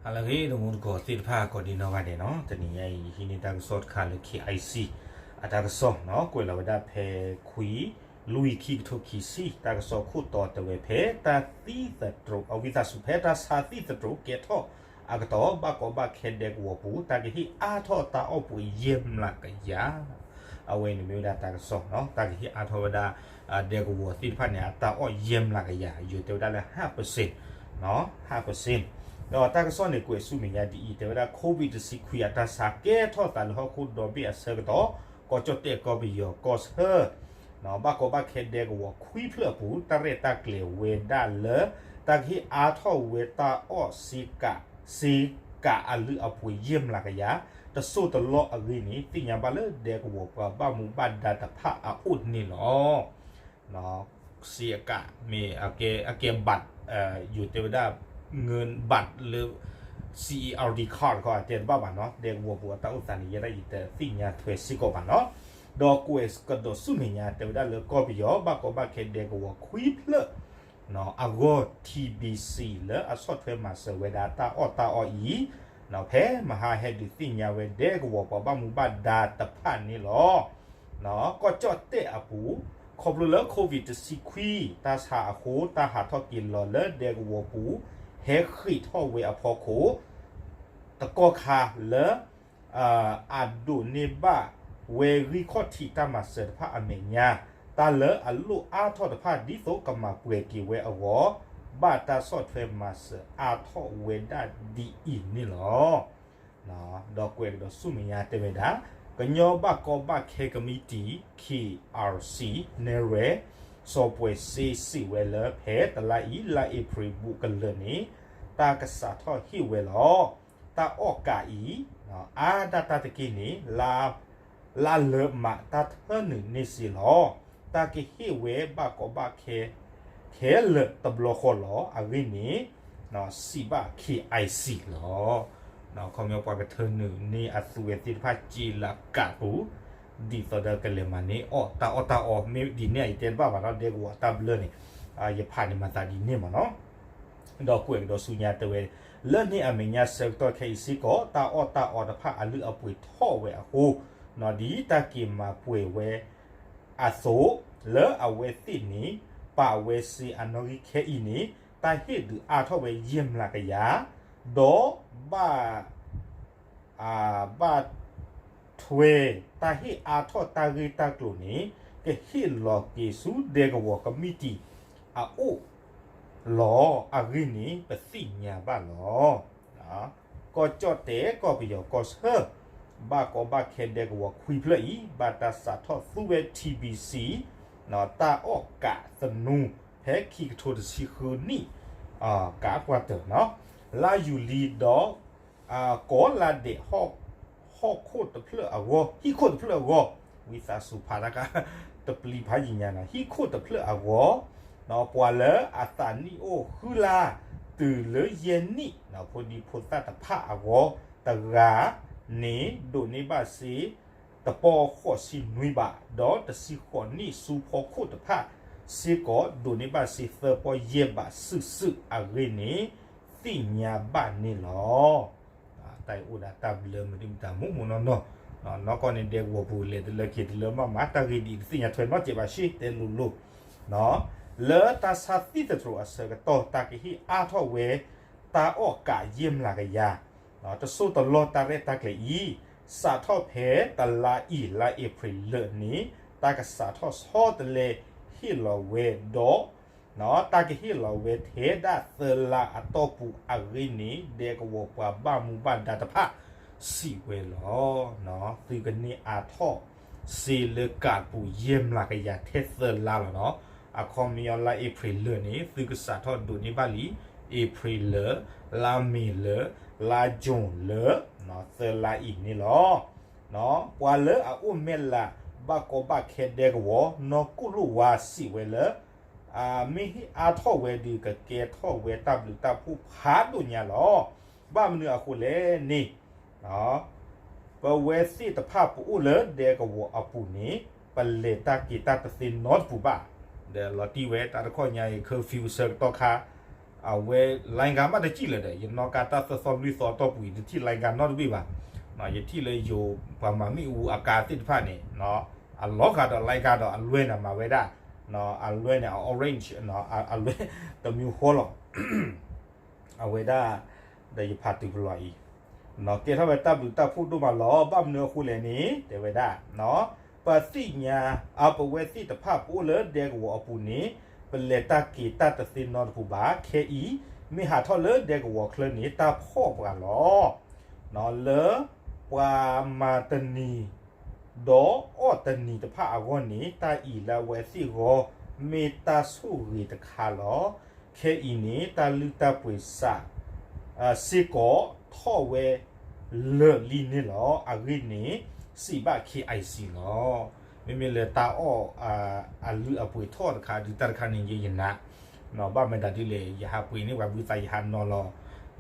ဟါလၢအဂ့ၤ တမူတကိးသ့ၣ်တဖၣ် ကိးဒံနီၢ်ဂၤဒဲးနီၤ, တနံၤညါအံၤ ဟံးန့ၢ်တၢ်ကစီၣ်တခါလၢ K I C အတၢ်ကစီၣ်နီၤ, ကွဲးလီၤဝဲဒၣ်ဖဲခွံ လွံၢ် ခံကထိခံဆံ တၢ်ကစီၣ်ခိၣ်တီတဲဝဲဖဲတၢ်သံသတြိာ် အဝံသးစူၤ ဖဲတၢ်ဆါသံသတြိာ်ကဲထီၣ်အကတီၢ် ဘၣ်ကီဘၣ်ခဲဒဲကဝီၤပူၤ တၢ်ကဟ့ၣ်အါထီၣ်တၢ်အီၣ်ပူၤယဲၢ်မျးကယၤ အဝဲန့ၣ်မ့ၢ်ဝဲဒၣ်တၢ်ကစီၣ်နီၤ, တၢ်ကဟ့ၣ်အါထီၣ်ဝဲဒၣ် ဒဲကဝီၤသ့ၣ်တဖၣ်န့ၣ် အတၢ်အီၣ်ယဲၢ်မျးကယၤ ယိၤတဲဝဲဒၣ်လၢ ဟးပစ့ၣ် ဟးပစ့ၣ်, ဒီးတၢ်ကစီၣ်န့ၣ်ကွဲးဆူမဲာ်ညါဒ်အံၤ တဲဝဲဒၣ် COVID တဆံခွံအတၢ်ဆါကဲထီၣ်သးလၢဟီၣ်ခိၣ်ဒီဘ့ၣ်အဆၢကတီၢ် ကီၢ်ကၠီၣ်တဲၣ်ကီၢ်ပယီၤကီၢ်ဆၢ ဘၣ်ကီဘၣ်ခဲဒဲကဝီၤခွံဖျၢၣ်အပူၤ တၢ်ရဲၣ်တၢ်ကျဲၤဝဲဒၣ်လၢ တၢ်ကဟ့ၣ်အါထီၣ်ဝဲတၢ်အီၣ်စ့ကၤ စ့ကၤအလုၢ်အပှ့ၤယဲၢ်မျးကယၤ တစိၢ်တလီၢ်အဂ့ၢ်န့ၣ် သ့ၣ်ညါဘၣ်လၢဒဲကဝီၤပှၤဘၣ်မူဘၣ်ဒါတဖၣ်အအိၣ်န့ၣ်လီၤ. စ့အကး မ့ၢ်အကဲ အကဲဘၣ် ယိၤတဲဝဲဒၣ် ငဘၣ်လၢ C E R D card တခီ အတဲတဘၣ်ဘၣ်နီၤ, ဒဲကဝီၤပူၤအတၢ်အိၣ်သးန့ၣ် ယဲဒၣ်ယတသ့ၣ်ညါထွဲစ့ၢ်ကီးဘၣ်နီၤ, ဒီးကွဲးကဒီးဆူမဲာ်ညါ တဲဝဲဒၣ်လၢကီၢ်ပယီၤ ဘၣ်ကီဘၣ်ခဲဒဲကဝီၤခွံဖျၢၣ် အဂီၢ် T B C လၢအဆီၣ်ထွဲမၤစၢၤဝဲဒၣ်တၢ်အီၣ်တၢ်အီအံၤ ဖဲမဟါဟဲဒုးသ့ၣ်ညါဝဲဒဲကဝီၤပှၤဘၣ်မူဘၣ်ဒါတဖၣ်န့ၣ်လီၤ. ကီၢ်ကၠီၣ်တဲၣ်အပူၤ ခီဖျိလၢ COVID တဆံခွံ တၢ်ဆါအဃိ တၢ်ဟးထီၣ်က့ၤလီၤလၢဒဲကဝီၤပူၤ ဟဲဃ့ၢ်ထီၣ်ဝဲအဖီခိၣ် တကီၢ်ခါလၢ အဒိးန့ၢ်ဘၣ်ဝဲဂံၢ်ခီၣ်ထံးတၢ်မၤစၢၤတဖၣ်အမဲာ်ညါ တၢ်လၢအလိၣ်အါထီၣ်တဖၣ် ဒ်သိးကမၤပှဲၤက့ၤဝဲအဂီၢ် ဘၣ်တၢ်ဆီၣ်ထွဲမၤစၢၤအါထီၣ်ဝဲဒၣ်ဒ်အံၤန့ၣ်လီၤ. ဒီးကွဲးကဒီးဆူမဲာ်ညါတဲဝဲဒၣ် ကညီဘၣ်ကီဘၣ်ခဲကမံးတံာ် K R C နဲၣ်ရွဲၣ် စီၤပှဲၤစ့စံးဝဲလၢ ဖဲတလါအံၤ လါအ့ဖြ့ၣ်ဘူးကလၢာ်န့ၣ် တၢ်ကစးထီၣ်ဟ့ၣ်ဝဲလီၤ. တၢ်အီၣ်ကးအံၤ အါဒၣ်တၢ်တက့ၢ်န့ၣ် လါလၢမးတၢ်ထၢနုာ်န့ၢ်စ့လီၤ. တၢ်ကဟ့ၣ်ဝဲဘၣ်ကီဘၣ်ခဲ ခဲလၢာ်တဘျီဃီလီၤ. အဂ့ၢ်န့ၣ် စံးဘၣ် K I C လီၤ. ခီပညီပှၤကထၢနုာ်န့ၢ်အသုဝဲသ့ၣ်တဖၣ် စ့လၢကးပူၤ ဒ်သိးဒီးကလဲၤမၤန့ၢ်အီၣ်တၢ်အီၣ်တၢ်အီ မ့ၢ်ဒ်န့ၣ်အံၤတဲတဘၣ်ဘၣ်နီၤ, ဒဲကဝီၤအတၢ်ဘျၢန့ၣ် ယဖးန့ၣ်မၤသးဒ်န့ၣ်မးနီၤ. ဒီးကွဲးကဒီးဆူညါတဲဝဲ လၢန့ၣ်အမဲာ်ညါဆၢကတီၢ်ခဲအံၤစ့ၢ်ကီး တၢ်အီၣ်တၢ်အီတဖၣ်အလုၢ်အပှ့ၤထီၣ်ဝဲအဃိ ဒ်တၢ်က့ၤမၤပှဲၤဝဲအသိး လၢအဝဲသ့ၣ်န့ၣ် ပာ်ဝဲစ့အနီၣ်ဂံၢ်ခဲအံၤန့ၣ် တၢ်ဟ့ၣ်ဒုးအါထီၣ်ဝဲယဲၢ်မျးကယၤ ဒီးဘၣ် ဘၣ်ထွဲတၢ်ဟ့ၣ်အါထီၣ်တၢ်ဂ့ၢ်တၢ်ကျိၤန့ၣ် ကဟ့ၣ်လီၤက့ၤဆူဒဲကဝီၤကမံးတံာ်အအိၣ်လီၤ. အဂ့ၢ်န့ၣ် ပသ့ၣ်ညါဘၣ်လီၤ. ကီၢ်ကၠီၣ်တဲၣ်ကီၢ်ပယီၤကီၢ်ဆၢ ဘၣ်ကီဘၣ်ခဲဒဲကဝီၤခွံဖျၢၣ်အံၤ ဘၣ်တၢ်စးထီၣ်သူဝဲ T B C တၢ်အီၣ်ကးသနူ ဖဲခံကထိတဆံဃုနံၣ် ကးကွၢ်တၢၢ်နီၤ လါယူၤလံဒီး ကိးလါဒဲး ဟီၣ်ခိၣ်တဖျၢၣ်အဂီၢ် ဟံၣ်ခိၣ်တဖျၢၣ်အဂီၢ် ဝံသးစူၤဖးတၢ်ကါ တပျံၤဖးယံာ်ညါနီၤ ဟံၣ်ခိၣ်တဖျၢၣ်အဂီၢ် ပှၤလၢအသးနံၣ်အိၣ်ဃုလါ တုၤလၢယဲၢ်နံၣ် ဖိဒံဖိသၣ်တဖၣ်အဂီၢ် တဂၤန့ၣ် ဒိးန့ၢ်ဘၣ်စ့ တပီၢ်ဃိးဆံနွံဘး ဒီးတဆံဃိးနံၣ်ဆူဖီခိၣ်တဖၣ်စ့ၢ်ကီး ဒိးန့ၢ်ဘၣ်စ့သၢပီၢ်ယဲၢ်ဘးစုာ်စုာ်အဂ့ၢ်န့ၣ် သ့ၣ်ညါဘၣ်န့ၣ်လီၤ. တၢ်အံၤအိၣ်ဒၣ်တၢ်ဘျၢမနုၤမတၤမူးမူးနီၢ်နီၢ်, နီၢ်ကီၢ်န့ၣ် ဒဲကဝီၤပူၤလဲၤတလၢက့ၤတလၢမးမး တၢ်ဂ့ၢ်ဒ်အံၤ တသ့ၣ်ညါထွဲနီတစဲးဘၣ် ရှဲတဲလိၤလိၤ လၢတၢ်ဆါသံသတြိာ်အဆၢကတီၢ် တၢ်ကဟ့ၣ်အါထီၣ်ဝဲ တၢ်အီၣ်ကးယဲၢ်မျးကယၤ တစိၢ်တလီၢ်တၢ်ရဲၣ်တၢ်ကျဲၤအံၤ စးထီၣ်ဖဲတလါအံၤ လါအ့ဖြ့ၣ်လၢာ်န့ၣ် တၢ်ကစးထီၣ်ဆီတလဲဟ့ၣ်လီၤဝဲဒီး တၢ်ကဟ့ၣ်လီၤဝဲထဲဒၣ်သၢလါအတီၢ်ပူၤအဂ့ၢ်န့ၣ် ဒဲကဝီၤပှၤဘၣ်မူဘၣ်ဒါတဖၣ်စံးဝဲလီၤ. သုကန့ၢ်အါထီၣ်စ့လၢကးပူၤယဲၢ်မျးကယၤထဲသၢလါလီၤနီၤ. အခီပညီလါအ့ဖြ့ၣ်လၢာ်န့ၣ် သုကစးထီၣ်ဒိးန့ၢ်ဘၣ်လံ အ့ဖြ့ၣ်လၢာ်, လါမ့ၤလၢာ်, လါယူၤလၢာ်, သၢလါအံၤန့ၣ်လီၤ. ပှၤလၢအအိၣ်မဲာ်လးဘၣ်ကီဘၣ်ခဲဒဲကဝီၤ နီၢ်ကိၣ်လိၣ်ဝါစံးဝဲလၢ မ့ၢ်ဟ့ၣ်အါထီၣ်ဝဲဒီး ကကဲထီၣ်ဝဲတၢ်ဘျုးတၢ်ဖှိၣ်ဖးဒိၣ်ညါလီၤ. ဘၣ်မနုၤအဃိလဲၣ်န့ၣ် ပဝဲသ့ၣ်တဖၣ်ပအိၣ်လၢဒဲကဝီၤအပူၤန့ၣ် ပလဲၤတၢ်က့ၤတၢ်တသ့နီတပူၤဘၣ်. ဒီးလီၤတံၢ်ဝဲတၢ်တခီညါအံၤ curfew ဆၢကတီၢ်ခါ အဝဲ လိုင်းကား မ့ၢ်တစံၣ်လၢၤဒီး ယနီၣ်ကါတၢ်သၢသီလွံၢ်သီအတီၢ်ပူၤ ယတထံၣ် လိုင်းကား နီတဘ့ၣ်ဘၣ်. ယထံၣ်လၢယိၤပှၤမၤမ့ၣ်အူအကါသ့ၣ်တဖၣ်န့ၣ် အလီၤဂာ်ဒီး လိုင်းကား ဒီးအလွဲၢ်န့ၣ်မၤဝဲဒၣ် အလွဲၢ်န့ၣ် အ orange အလွဲၢ်တမံၤဃီလီၤ. အဝဲဒၣ် ဒီးယဖးတုၤပလီၢ်အံၤ ကဲထီၣ်ဝဲတၢ်ဘျုးတၢ်ဖှိၣ်ဒိၣ်မးလီၤ. ဘၣ်မနုၤအဃိလဲၣ်န့ၣ် တဲဝဲဒၣ် ပသ့ၣ်ညါ အပဝဲသ့ၣ်တဖၣ်ပအိၣ်လၢဒဲကဝီၤအပူၤန့ၣ် ပလဲၤတၢ်က့ၤတၢ်တသ့နီတပူၤဘၣ်. ခဲအံၤ မ့ၢ်ဟးထီၣ်လၢဒဲကဝီၤချၢန့ၣ် တၢ်ဖှီၣ်ပှၤလီၤ. လၢပှၤမၤတနံၤ ဒီးအီၣ်တနံၤတဖၣ်အဂီၢ်န့ၣ် တၢ်အံၤလၢအဝဲသ့ၣ်အဂီၢ် မ့ၢ်တၢ်ဆိၣ်ဂ့ၤတခါလီၤ. ခဲအံၤန့ၣ် တၢ်လုၢ်တၢ်ပှ့ၤစး စ့ၢ်ကီးထီၣ်ဝဲ လၢာ်လံန့ၣ်လီၤ. အဂ့ၢ်န့ၣ် စံးဘၣ် KIC လီၤ. မ့မ့ၢ်လၢတၢ်အီၣ် အလုၢ်အပှ့ၤထီၣ်တခါ ဒုးတၢ်တခါန့ၣ် ယယနး ဘၣ်မတၤဒ်လဲၣ် ယဟးပှ့ၤန့ၢ်ပှၤဘုသး ယဟးနီၤလီၤ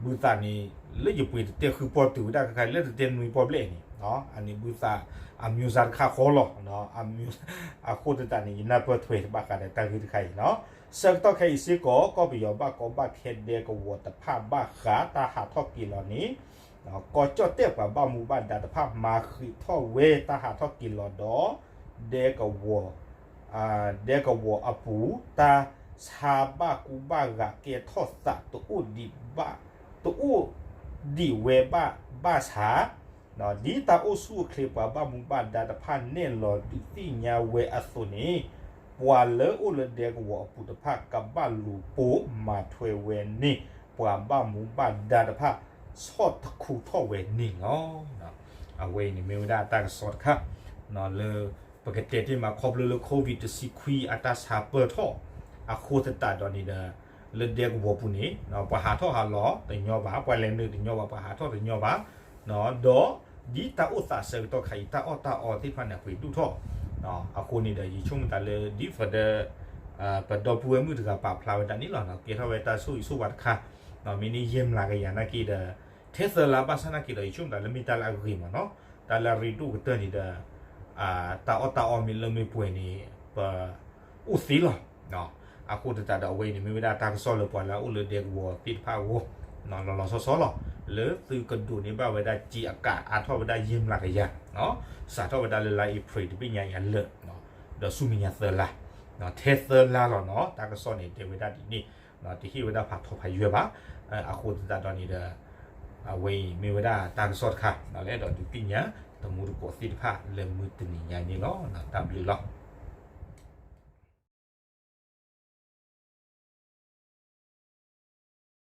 ဘုသးန့ၣ် လၢယပှ့ၤတတဲဃုပီၢ်တုၤဝဲဒၣ်ခဲခါ လၢတတဲနွံပီၢ်ဘျဲၣ်န့ၣ် အန့ၣ်ဘုသး အမျိုးစား တခါဃီလီၤ. အဃိသတးန့ၣ် ယနၢ်ပၢၢ်ထွဲဘၣ်ဃးဒီးတၢ်ဂ့ၢ်တခါအံၤလီၤ. ဆၢကတီၢ်ခဲအံၤစ့ၢ်ကီး ကီၢ်ပယီၤဘၣ်ကီဘၣ်ခဲဒဲကဝီၤတဖၣ်ဘၣ်ဃးတၢ်ဟးထီၣ်က့ၤလီၤန့ၣ် ကီၢ်ကၠီၣ်တဲၣ်ပှၤဘၣ်မူဘၣ်ဒါတဖၣ် မၤဃံးထီၣ်ဝဲတၢ်ဟးထီၣ်က့ၤလီၤဒီး ဒဲကဝီၤ ဒဲကဝီၤအပူၤ တၢ်ဆါဘၣ်ကူဘၣ်ဂာ်ကဲထီၣ်သး တအိၣ်ဒံးဝဲဘၣ် ဘၣ်ဆၣ် ဒ်တၢ်အိၣ်ဆူၣ်အိၣ်ချ့ ပှၤဘၣ်မူဘၣ်ဒါတဖၣ် နဲၣ်လီၤဒုးသ့ၣ်ညါဝဲအသိးန့ၣ် ပှၤလၢအိၣ်လၢဒဲကဝီၤအပူၤတဖၣ် ကဘၣ်လူၤပိာ်မၤထွဲဝဲန့ၣ် ပှၤဘၣ်မူဘၣ်ဒါတဖၣ် ဆီၣ်တခူထီၣ်ဝဲန့ၣ်လီၤ. အဝဲအံၤန့ၣ်မ့ၢ်ဝဲဒၣ်တၢ်ကစီၣ်တခါ လၢ ပကတဲတ့ၢ်မးခီဖျိလၢ COVID တဆံခွံအတၢ်ဆါပၢၢ်ထီၣ် အဃိသတးဒီးန့ၣ်ဒီး လၢဒဲကဝီၤပူၤန့ၣ် ပှၤဟးထီၣ်ဟးလီၤတညီဘၣ်, ပှၤလဲၤနုာ်တညီဘၣ်, ပှၤဟးထီၣ်တညီဘၣ်, ဒီးဒ်တၢ်အိၣ်သးဆၢကတီၢ်ခါအံၤ တၢ်အီၣ်တၢ်အီသ့ၣ်တဖၣ်န့ၣ် အပှ့ၤဒိၣ်ထီၣ်, အဃိန့ၣ်ဒီး ယဆိကမိၣ်သးလၢ ဒ်ဖဲဒီး ပဒီပုၢ်ဝဲၢ်မုၣ်တဂၤပာ်ဖျါဝဲဒၣ်န့ၣ်လီၤ, ကဲထီၣ်ဝဲတၢ်ဆိၣ်ဂ့ၤဆိၣ်ဝါတခါ, မ့ၢ်န့ၢ်ယဲၢ်မျးကယၤနာ်က့ဒီး ထဲသၢလါဘၣ်ဆၣ်နာ်က့ဒီး ယဆိကမိၣ်သးလၢမ့ၢ်တၢ်လၢအဂ့ၤမးနီၤ, တၢ်လၢအရ့ဒိၣ်ကတၢၢ်န့ၣ်ဒီး တၢ်အီၣ်တၢ်အီမ့ၢ်လၢမ့ၢ်ပှဲၤန့ၣ် ပအိၣ်သ့လီၤ. အဃိသတးဒီးအဝဲအံၤန့ၣ် မ့ၢ်ဝဲဒၣ်တၢ်ကစီၣ်လၢပှၤလၢအအိၣ်လၢဒဲကဝီၤသ့ၣ်တဖၣ်အဂီၢ် လီၤလီၤဆီဆီလီၤ. လၢသုကဒိးန့ၢ်ဘၣ်ဝဲဒၣ်စ့အကးအါထီၣ်ဝဲဒၣ်ယဲၢ်မျးကယၤ, စးထီၣ်ဝဲဒၣ်လၢလါအ့ဖြ့ၣ်တဘ့ၣ်ညါအံၤအလၢာ်, ဒီးဆူမဲာ်ညါသၢလါ, ထဲသၢလါလီၤနီၤ, တၢ်ကစီၣ်န့ၣ်တဲဝဲဒၣ်ဒ်န့ၣ်, တဟ့ၣ်ဝဲဒၣ်ဖးထီဖးယွဲၢ်ဘၣ်. အဃိသတးဒီးန့ၣ်ဒီး အဝဲအံၤမ့ၢ်ဝဲဒၣ်တၢ်ကစီၣ်တခါ လၢအဲၣ်ဒိးဒုးသ့ၣ်ညါ တမူတကိးသ့ၣ်တဖၣ်လၢမုၢ်တနံၤညါအံၤန့ၣ်လီၤ. တၢ်ဘျုးလီၤ.